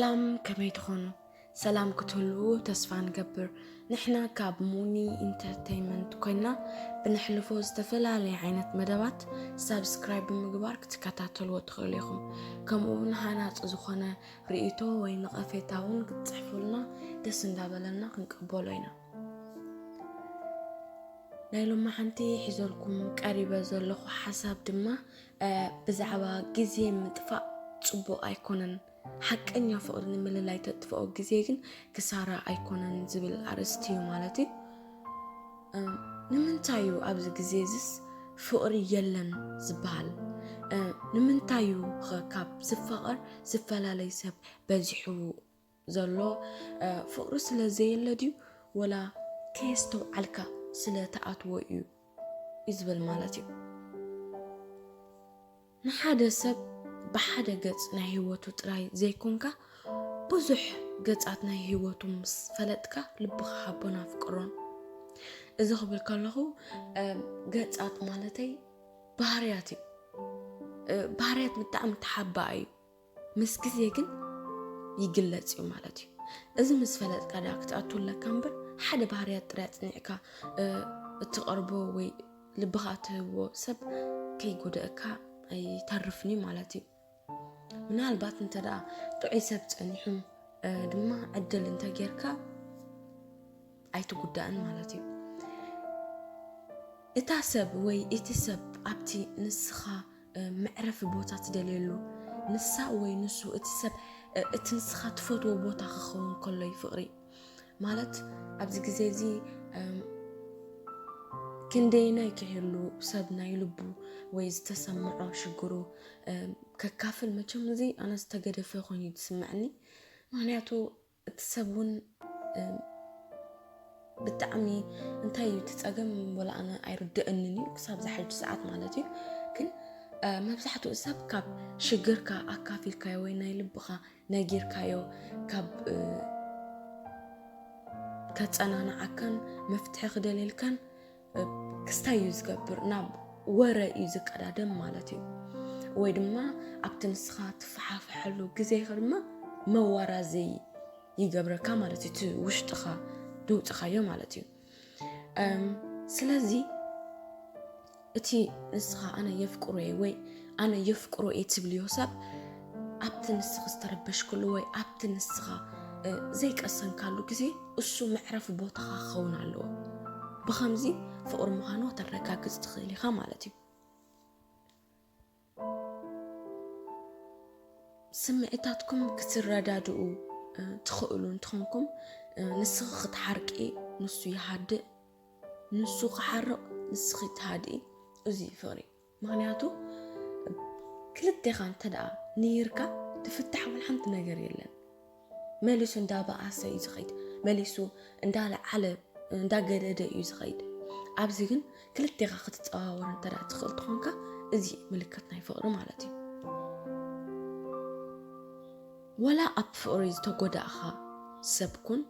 ሰላም፣ ከመይ ትኾኑ? ሰላም ክትህልዉ ተስፋ ንገብር። ንሕና ካብ ሙኒ ኢንተርተይንመንት ኮይና ብነሕልፎ ዝተፈላለየ ዓይነት መደባት ሳብስክራይብ ብምግባር ክትከታተልዎ ትኽእሉ ኢኹም። ከምኡ እውን ሃናፂ ዝኾነ ርእይቶ ወይ ነቐፌታ እውን ክትፅሕፉልና ደስ እንዳበለና ክንቅበሎ ኢና። ናይ ሎማዓንቲ ሒዘልኩም ቀሪበ ዘለኹ ሓሳብ ድማ ብዛዕባ ግዜ ምጥፋእ ጽቡቕ ኣይኮነን፣ ሓቀኛ ፍቕሪ ንምልላይ ተጥፍኦ ግዜ ግን ክሳራ ኣይኮነን ዝብል ኣርእስቲ እዩ ማለት እዩ። ንምንታይ እዩ ኣብዚ ግዜ እዚስ ፍቕሪ የለን ዝበሃል? ንምንታይ እዩ ኸ ካብ ዝፋቐር ዝፈላለይ ሰብ በዚሑ ዘሎ? ፍቕሪ ስለ ዘየለ ድዩ ወላ ከየስተውዓልካ ስለ ተኣትዎ እዩ እዩ ዝብል ማለት እዩ። ንሓደ ሰብ ብሓደ ገጽ ናይ ህይወቱ ጥራይ ዘይኮንካ ብዙሕ ገጻት ናይ ህይወቱ ምስ ፈለጥካ ልብኻ ሃቦን ኣፍቅሮን። እዚ ክብል ከለኹ ገጻት ማለተይ ባህርያት እዩ። ባህርያት ብጣዕሚ ተሓባእ እዩ። ምስ ግዜ ግን ይግለጽ እዩ ማለት እዩ። እዚ ምስ ፈለጥካ ደኣ ክትኣቱ ኣለካ እምበር ሓደ ባህርያት ጥራይ ኣጽኒዕካ እትቐርቦ ወይ ልብኻ እትህቦ ሰብ ከይጎደእካ ኣይተርፍን እዩ ማለት እዩ። ምናልባት እንተ ደኣ ጥዑይ ሰብ ጸኒሑ ድማ ዕድል እንተ ጌርካ ኣይትጉዳእን ማለት እዩ። እታ ሰብ ወይ እቲ ሰብ ኣብቲ ንስኻ መዕረፊ ቦታ ትደልየሉ፣ ንሳ ወይ ንሱ እቲ ሰብ እቲ ንስኻ ትፈትዎ ቦታ ክኸውን ከሎ እዩ ፍቕሪ። ማለት ኣብዚ ግዜ እዚ ክንደየናይ ክህሉ ሰብ ናይ ልቡ ወይ ዝተሰምዖ ሽግሩ ከካፍል፣ መቸም እዚ ኣነ ዝተገደፈ ኮይኑ ዝስምዐኒ። ምክንያቱ እቲ ሰብ እውን ብጣዕሚ እንታይ እዩ እቲ ጸገም ወላ ኣነ ኣይርድእንን እዩ ክሳብ ዝሓጂ ሰዓት ማለት እዩ። ግን መብዛሕትኡ ሰብ ካብ ሽግርካ ኣካፊልካዮ ወይ ናይ ልብኻ ነጊርካዮ ካብ ከጸናንዓካን መፍትሒ ክደልየልካን ክስታይ እዩ ዝገብር፣ ናብ ወረ እዩ ዝቀዳደም ማለት እዩ። ወይ ድማ ኣብቲ ንስኻ ትፈሓፈሐሉ ግዜኻ ድማ መዋራዘይ ይገብረካ ማለት እዩ። እቲ ውሽጥኻ ደውፅኻዮ ማለት እዩ። ስለዚ እቲ ንስኻ ኣነ የፍቅሮ እየ ወይ ኣነ የፍቅሮ እየ ትብልዮ ሰብ ኣብቲ ንስኻ ዝተረበሽክሉ ወይ ኣብቲ ንስኻ ዘይቀሰንካሉ ግዜ እሱ መዕረፊ ቦታኻ ክኸውን ኣለዎ። ብኸምዚ ፍቕሪ ምዃኑ ከተረጋግጽ ትኽእል ኢኻ ማለት እዩ። ስምዒታትኩም ክትረዳድኡ ትኽእሉ እንትኾንኩም ንስኺ ክትሓርቂ ንሱ ይሃድእ፣ ንሱ ክሓርቕ ንስኺ ትሃድኢ። እዚ እዩ ፍቕሪ። ምኽንያቱ ክልቴኻ እንተ ደኣ ንሂርካ ትፍታሕ እውን ሓንቲ ነገር የለን። መሊሱ እንዳበኣሰ እዩ ዝኸይድ፣ መሊሱ እንዳለዓለ እንዳገደደ እዩ ዝኸይድ። ኣብዚ ግን ክልቴኻ ክትጸዋወር እንተ ደኣ ትኽእል ትኾንካ እዚ ምልክት ናይ ፍቕሪ ማለት እዩ። ወላ ኣብ ፍቕሪ ዝተጎዳእኻ ሰብ ኩን፣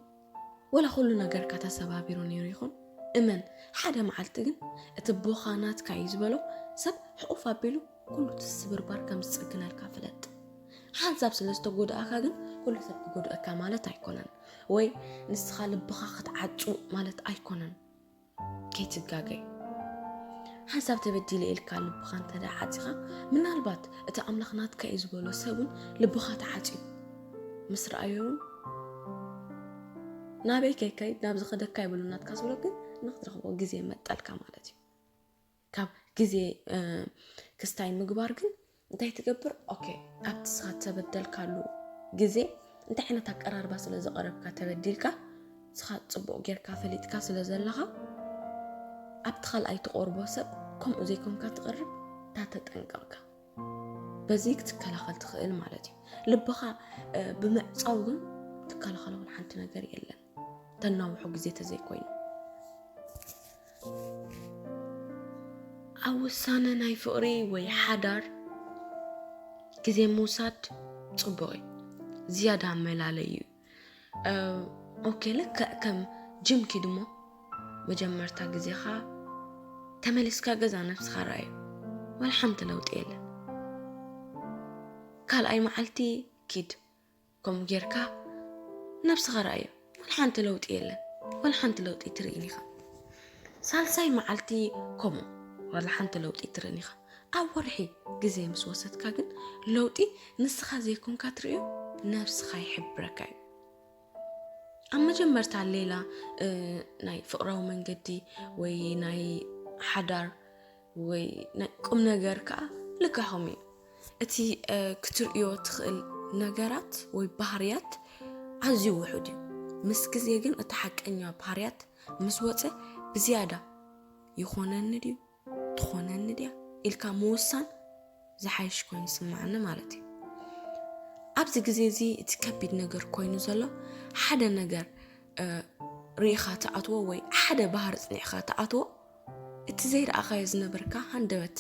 ወላ ኩሉ ነገርካ ተሰባቢሩ ነይሩ ይኹን፣ እመን ሓደ መዓልቲ ግን እቲ ቦኻ ናትካ እዩ ዝበሎ ሰብ ሕቑፍ ኣቢሉ ኩሉ እቲ ስብርባር ከም ዝጸግነልካ ፍለጥ። ሓንሳብ ስለ ዝተጎዳእካ ግን ኩሉ ሰብ ክጎድእካ ማለት ኣይኮነን፣ ወይ ንስኻ ልብኻ ክትዓጹ ማለት ኣይኮነን። ከይትጋገይ። ሓንሳብ ተበዲለ ኢልካ ልብኻ እንተ ደኣ ዓጺኻ፣ ምናልባት እቲ ኣምላኽ ናትካ እዩ ዝበሎ ሰብ እውን ልብኻ ተዓጽዩ ምስ ረኣዮ እውን ናበይ ከይከይድ ናብዚ ከደካ ይብሉ ናትካ ዝበሎ ግን ንክትረኽቦ ግዜ መጠልካ ማለት እዩ። ካብ ግዜ ክስታይ ምግባር ግን እንታይ ትገብር? ኦኬ፣ ኣብቲ ንስኻ ተበደልካሉ ግዜ እንታይ ዓይነት ኣቀራርባ ስለ ዘቐረብካ ተበዲልካ ንስኻ ጽቡቕ ጌርካ ፈሊጥካ ስለ ዘለኻ ኣብቲ ካልኣይ ትቐርቦ ሰብ ከምኡ ዘይኮንካ ትቐርብ እንታ ተጠንቀቕካ በዚ ክትከላኸል ትኽእል ማለት እዩ። ልብኻ ብምዕጻው ግን ትከላኸሎ እውን ሓንቲ ነገር የለን። ተናውሑ ግዜ ተዘይኮይኑ ኣብ ውሳነ ናይ ፍቕሪ ወይ ሓዳር ግዜ ምውሳድ ጽቡቕ እዩ። ዝያዳ ኣመላለዩ እዩ። ኦኬ፣ ልክዕ ከም ጅም ኪድ እሞ መጀመርታ ግዜኻ ተመሊስካ ገዛ ነብስኻ ረኣዩ። ዋላ ሓንቲ ለውጢ የለን። ካልኣይ መዓልቲ ኪድ ከምኡ ጌርካ ነብስኻ ረኣዮ። ዋላ ሓንቲ ለውጢ የለን። ዋላ ሓንቲ ለውጢ ትርእን ኢኻ። ሳልሳይ መዓልቲ ከምኡ፣ ዋላ ሓንቲ ለውጢ ትርእን ኢኻ። ኣብ ወርሒ ግዜ ምስ ወሰድካ ግን ለውጢ ንስኻ ዘይኮንካ ትርእዮ፣ ነብስኻ ይሕብረካ እዩ። ኣብ መጀመርታ ሌላ፣ እ፣ ናይ ፍቕራዊ መንገዲ ወይ ናይ ሓዳር ወይ ናይ ቁም ነገር ከኣ ልክዕኹም እዩ። እቲ፣ እ፣ ክትርእዮ ትኽእል ነገራት ወይ ባህርያት ኣዝዩ ውሑድ እዩ። ምስ ግዜ ግን እቲ ሓቀኛ ባህርያት ምስ ወጸ ብዝያዳ ይኾነኒ ድዩ? ትኾነኒ ድያ? ኢልካ ምውሳን ዝሓይሽ ኮይኑ ይስምዓኒ ማለት እዩ። ኣብዚ ግዜ እዚ እቲ ከቢድ ነገር ኮይኑ ዘሎ፣ ሓደ ነገር፣ እ፣ ርኢኻ ትኣትዎ ወይ ሓደ ባህሪ ጽኒዕካ ትኣትዎ፣ እቲ ዘይረኣኻዮ ዝነበርካ ሃንደበት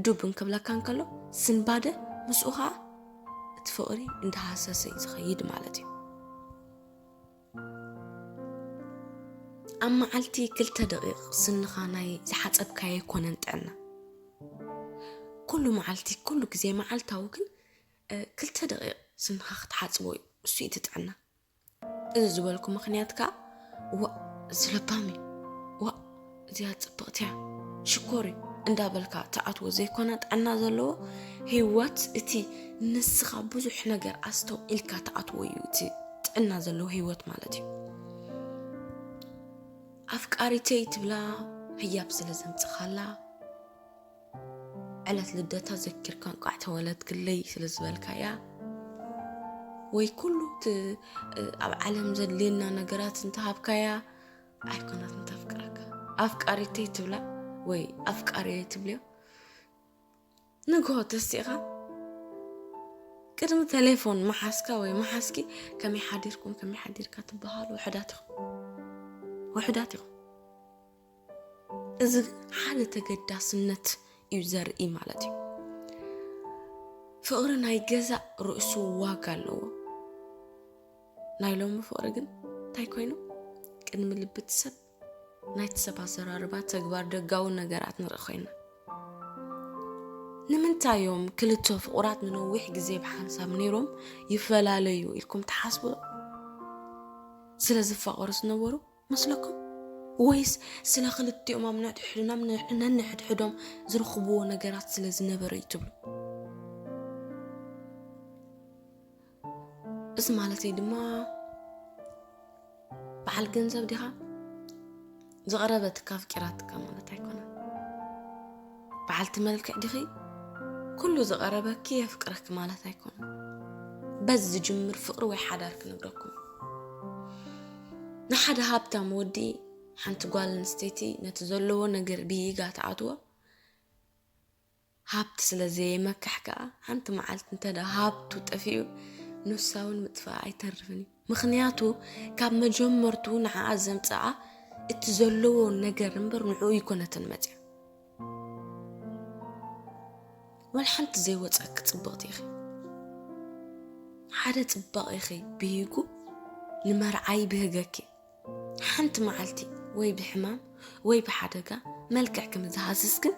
ዱብ እንክብለካ እንከሎ፣ ስንባደ ምስኡ ኸኣ እቲ ፍቕሪ እንዳሃሰሰ እዩ ዝኸይድ ማለት እዩ። ኣብ መዓልቲ ክልተ ደቂቕ ስንኻ ናይ ዝሓጸብካዮ ኣይኮነን ጥዕና። ኩሉ መዓልቲ፣ ኩሉ ግዜ መዓልታዊ ግን፣ እ፣ ክልተ ደቂቕ ስንኻ ክትሓጽቦ እዩ። እሱ እዩ እቲ ጥዕና። እዚ ዝበልኩ ምኽንያት ከኣ፣ "ዋእ፣ እዚ ለባም እዩ፣ ዋእ፣ እዚኣ ጽብቕቲ እያ፣ ሽኮር እዩ" እንዳበልካ ትኣትዎ ዘይኮነ፣ ጥዕና ዘለዎ ህይወት፣ እቲ ንስኻ ብዙሕ ነገር ኣስተውዒልካ ትኣትዎ እዩ እቲ ጥዕና ዘለዎ ህይወት ማለት እዩ። ኣፍቃሪተይ ትብላ ህያብ ስለ ዘምጽኻላ፣ ዕለት ልደታ ዘኪርካ እንቋዕ ተወለድክለይ ስለ ዝበልካያ፣ ወይ ኩሉ እቲ ኣብ ዓለም ዘድልየና ነገራት እንተሃብካያ፣ ኣይኮናትን ተፍቅረካ። ኣፍቃሪተይ ትብላ ወይ ኣፍቃሪየይ ትብልዮ፣ ንግሆ ተሲእኻ ቅድሚ ቴሌፎን መሓዝካ ወይ መሓዝኪ ከመይ ሓዲርኩም፣ ከመይ ሓዲርካ ትበሃሉ ውሑዳት ኢኹም። ውሑዳት ኢኹም። እዚ ግን ሓደ ተገዳስነት እዩ ዘርኢ ማለት እዩ። ፍቕሪ ናይ ገዛእ ርእሱ ዋጋ ኣለዎ። ናይ ሎሚ ፍቕሪ ግን እንታይ ኮይኑ? ቅድሚ ልቢ እቲ ሰብ ናይቲ ሰብ ኣዘራርባ፣ ተግባር፣ ደጋዊ ነገራት ንርኢ ኮይና። ንምንታይ እዮም ክልተ ፍቑራት ንነዊሕ ግዜ ብሓንሳብ ነይሮም ይፈላለዩ ኢልኩም ትሓስቡ? ስለ ዝፋቐሩ ዝነበሩ መስለኩም? ወይስ ስለ ክልቲኦም ኣብ ነድሕድናም ነንሕድሕዶም ዝረኽብዎ ነገራት ስለ ዝነበረ እዩ ትብሉ? እዚ ማለተይ ድማ በዓል ገንዘብ ዲኻ? ዝቐረበትካ ኣፍቂራትካ ማለት ኣይኮነን። በዓልቲ መልክዕ ዲኺ? ኩሉ ዝቐረበኪ የፍቅረኪ ማለት ኣይኮነን። በዚ ዝጅምር ፍቕሪ ወይ ሓዳር ክነግረኩም። ንሓደ ሃብታም ወዲ ሓንቲ ጓል ኣንስተይቲ ነቲ ዘለዎ ነገር ብሂጋ ትኣትዎ። ሃብቲ ስለ ዘየመክሕ ከኣ፣ ሓንቲ መዓልቲ እንተ ደኣ ሃብቱ ጠፊኡ፣ ንሳ እውን ምጥፋኣ ኣይተርፍን እዩ። ምኽንያቱ፣ ካብ መጀመርቱ ንዓኣ ዘምጽኣ እቲ ዘለዎ ነገር እምበር፣ ንዕኡ ኣይኮነትን መጽያ። ዋላ ሓንቲ ዘይወጸኪ ጽብቕቲ ኢኺ። ሓደ ጽባቐ ኢኺ ብሂጉ ንመርዓይ ብህገኪ። ሓንቲ መዓልቲ ወይ ብሕማም ወይ ብሓደጋ መልክዕ ከም ዝሃስስ ግን፣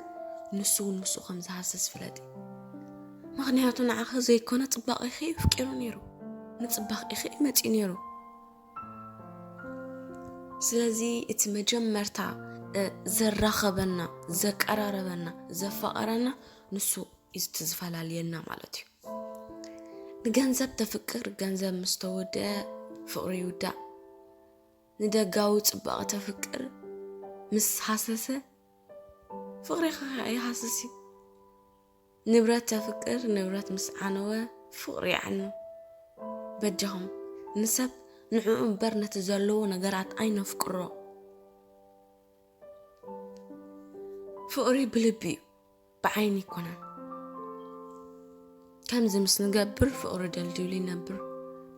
ንሱ እውን ምስኡ ከም ዝሃስስ ፍለጢ። ምኽንያቱ ንዓኺ ዘይኮነ ጽባቐኺ ኣፍቂሩ ነይሩ፣ ንጽባቐኺ እዩ መጺኡ ነይሩ። ስለዚ እቲ መጀመርታ፣ እ፣ ዘራኸበና፣ ዘቀራረበና፣ ዘፋቐረና ንሱ እዩ እቲ ዝፈላልየና ማለት እዩ። ንገንዘብ ተፍቅር፣ ገንዘብ ምስ ተወደአ ፍቕሪ ይውዳእ። ንደጋዊ ጽባቐ ተፍቅር፣ ምስ ሃሰሰ ፍቕሪ ኸኣ ይሃስስ እዩ። ንብረት ተፍቅር፣ ንብረት ምስ ዓነወ ፍቕሪ ይዓኑ። በጃኹም፣ ንሰብ ንዕኡ እምበር ነቲ ዘለዎ ነገራት ኣይነፍቅሮ። ፍቕሪ ብልቢ እዩ፣ ብዓይኒ ኣይኮነን። ከምዚ ምስ ንገብር ፍቕሪ ደልዲሉ ይነብር።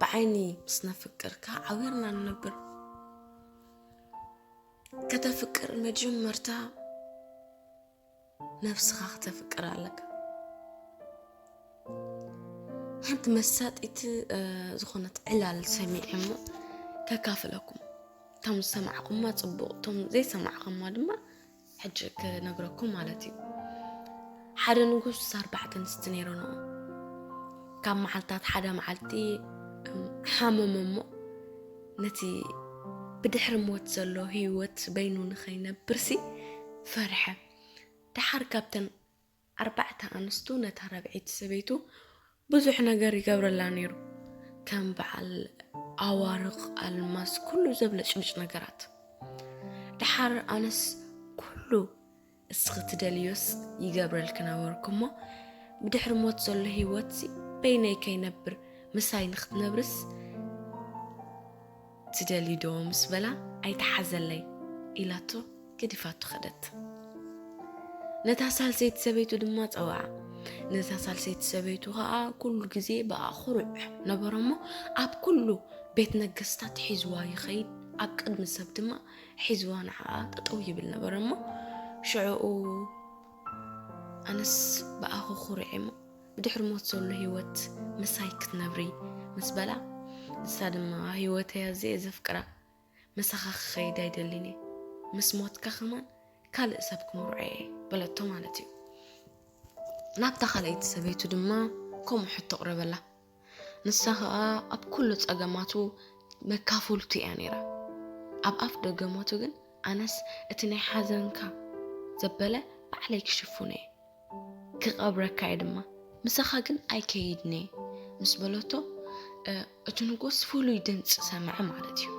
ብዓይኒ ምስ ነፍቅር ከኣ ዓዊርና ንነብር። ከተፍቅር መጀመርታ ነብስኻ ክተፍቅር ኣለካ። ሓንቲ መሳጢት፣ እ፣ ዝኾነት ዕላል ሰሚዐ እሞ ከካፍለኩም። እቶም ዝሰማዕኩማ ጽቡቕ፣ እቶም ዘይሰማዕኩማ ድማ ሕጂ ክነግረኩም ማለት እዩ። ሓደ ንጉስ ኣርባዕተ ኣንስቲ ነይረንኦ። ካብ መዓልታት ሓደ መዓልቲ፣ እም፣ ሓመመ እሞ ነቲ ብድሕሪ ሞት ዘሎ ህይወት በይኑ ንኸይነብርሲ ፈርሐ። ደሓር ካብተን ኣርባዕተ ኣንስቱ ነታ ረብዒት ሰበይቱ ብዙሕ ነገር ይገብረላ ነይሩ። ከም በዓል ኣዋርቕ፣ ኣልማዝ፣ ኩሉ ዘብለጭልጭ ነገራት። ደሓር ኣነስ ኩሉ እስኺ ትደልዮስ ይገብረልኪ ነበርኩ እሞ ብድሕሪ ሞት ዘሎ ህይወትሲ በይነይ ከይነብር ምሳይ ንክትነብርስ ትደልዩ ዶ ምስ በላ ኣይተሓዘለይ ኢላቶ ገዲፋቶ ኸደት። ነታ ሳልሰይቲ ሰበይቱ ድማ ጸውዓ። ነታ ሳልሰይቲ ሰበይቱ ኸኣ ኩሉ ግዜ ብኣ ኹሩዕ ነበረ እሞ ኣብ ኩሉ ቤት ነገስታት ሒዝዋ ይኸይድ፣ ኣብ ቅድሚ ሰብ ድማ ሒዝዋ ንዓኣ ጠጠው ይብል ነበረ እሞ ሽዕኡ ኣነስ ብኣኹ ኹሩዕ እሞ ብድሕሪ ሞት ዘሎ ህይወት ምሳይ ክትነብሪ ምስ በላ ንሳ ድማ ህይወተይ ኣዝየ ዘፍቅራ ምሳኻ ክኸይድ ኣይደልን እየ፣ ምስ ሞትካ ከማን ካልእ ሰብ ክምርዖ እየ በለቶ ማለት እዩ። ናብታ ካልኣይቲ ሰበይቱ ድማ ከምኡ ሕቶ ኣቕረበላ። ንሳ ኸኣ ኣብ ኩሉ ጸገማቱ መካፈልቱ እያ ነይራ። ኣብ ኣፍ ደገማቱ ግን ኣነስ እቲ ናይ ሓዘንካ ዘበለ ባዕለይ ክሽፍኖ እየ፣ ክቐብረካ እየ ድማ፣ ምሳኻ ግን ኣይከይድን እየ ምስ በለቶ እቲ ንጉስ ፍሉይ ድምፂ ሰምዐ ማለት እዩ።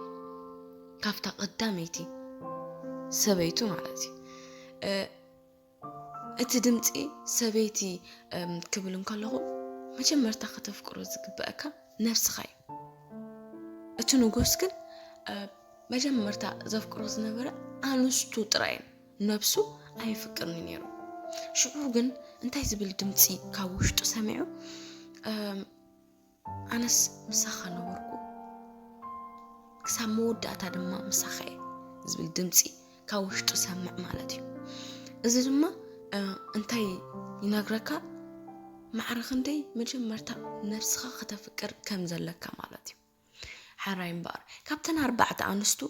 ካብታ ቀዳመይቲ ሰበይቱ ማለት እዩ። እቲ ድምፂ ሰበይቲ ክብል እንከለኹ መጀመርታ ከተፍቅሮ ዝግበአካ ነብስኻ እዩ። እቲ ንጉስ ግን መጀመርታ ዘፍቅሮ ዝነበረ ኣንስቱ ጥራይ እየን፣ ነብሱ ኣይፍቅርን እዩ ነይሩ። ሽዑ ግን እንታይ ዝብል ድምፂ ካብ ውሽጡ ሰሚዑ ኣነስ ምሳኻ ነበርኩ፣ ክሳብ መወዳእታ ድማ ምሳኻ እየ ዝብል ድምፂ ካብ ውሽጡ ሰምዕ ማለት እዩ። እዚ ድማ እንታይ ይነግረካ? ማዕረ ክንደይ መጀመርታ ነብስኻ ከተፍቅር ከም ዘለካ ማለት እዩ። ሓራይ እምበኣር ካብተን ኣርባዕተ ኣንስቱ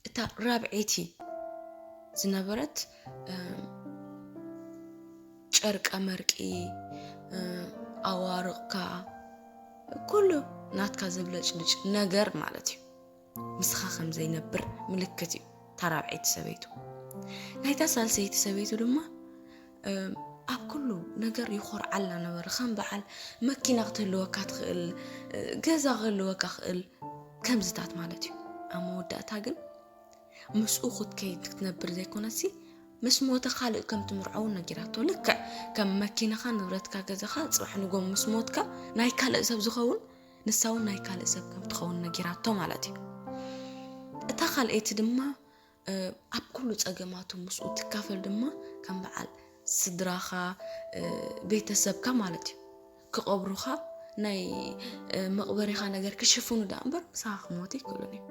እታ ራብዐይቲ ዝነበረት ጨርቀ መርቂ፣ ኣዋርቕካ፣ ኩሉ ናትካ ዘብለጭልጭ ነገር ማለት እዩ። ምስኻ ከም ዘይነብር ምልክት እዩ። እታ ራብዐይቲ ሰበይቱ ናይታ ሳልሰይቲ ሰበይቱ ድማ ኣብ ኩሉ ነገር ይኾርዓላ ነበረ። ከም በዓል መኪና ክትህልወካ ትኽእል፣ ገዛ ክህልወካ ክእል፣ ከምዝታት ማለት እዩ። ኣብ መወዳእታ ግን ምስኡ ክትከይድ ክትነብር ዘይኮነሲ ምስ ሞተ ካልእ ከም ትምርዖ እውን ነጊራቶ። ልክዕ ከም መኪናኻ፣ ንብረትካ፣ ገዛኻ ጽባሕ ንጎ ምስ ሞትካ ናይ ካልእ ሰብ ዝኸውን ንሳ እውን ናይ ካልእ ሰብ ከም ትኸውን ነጊራቶ ማለት እዩ። እታ ካልኣይቲ ድማ ኣብ ኩሉ ጸገማቱ ምስኡ ትካፈል ድማ ከም በዓል ስድራኻ፣ ቤተሰብካ ማለት እዩ። ክቐብሩኻ ናይ መቕበሪኻ ነገር ክሽፍኑ ደኣ እምበር ምሳኻ ክሞቱ ኣይክእሉን እዮም።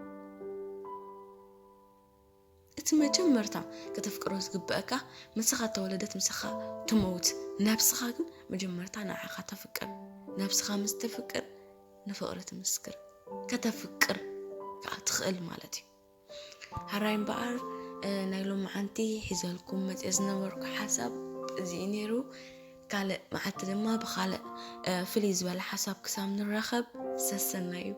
እቲ መጀመርታ ከተፍቅሮ ዝግበአካ ምስኻ ተወለደት ምስኻ ትመውት ነብስኻ ግን መጀመርታ ንዓኻ ተፍቅር። ነብስኻ ምስ ተፍቅር ንፍቕሪ ትምስክር፣ ከተፍቅር ከዓ ትኽእል ማለት እዩ። ሕራይ እምበኣር ናይ ሎማዓንቲ ሒዘልኩም መፅየ ዝነበርኩ ሓሳብ እዚ እዩ ነይሩ። ካልእ መዓልቲ ድማ ብኻልእ ፍልይ ዝበለ ሓሳብ ክሳብ ንራኸብ ሰሰናዩ።